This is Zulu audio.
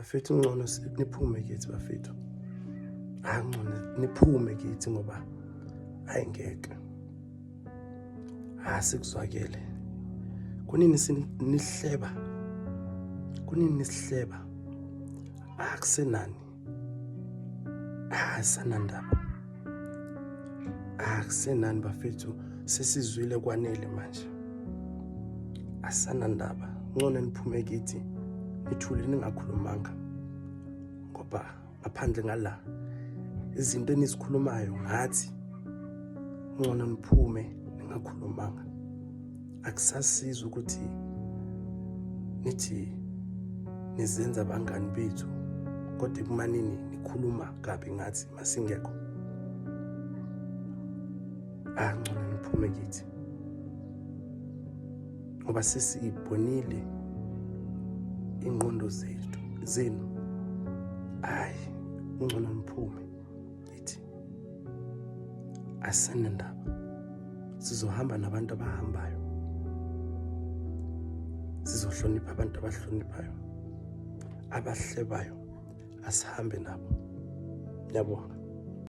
Bafethu ngcono niphume kithi bafethu. Hayi ngcono niphume kithi ngoba hayi ngeke. Ah sikuzwakele. Kunini nihleba? Kunini nisihleba? Akusenani. Ah sanandaba. Akusenani bafethu sesizwile kwanele manje. Asanandaba. Ngcono niphume kithi nithule ningakhulumanga ngoba ngaphandle ngala izinto enizikhulumayo ngathi ngcono niphume ningakhulumanga akusasizi ukuthi nithi nizenza abangani bethu kodwa ekumanini nikhuluma kabi ngathi masingekho ah ngcono niphume kithi ngoba sesiyibonile ingqondo zethu zenu hayi ngcono niphume ithi asenendaba sizohamba nabantu abahambayo sizohlonipha abantu abahloniphayo abahlebayo asihambe nabo ngiyabonga.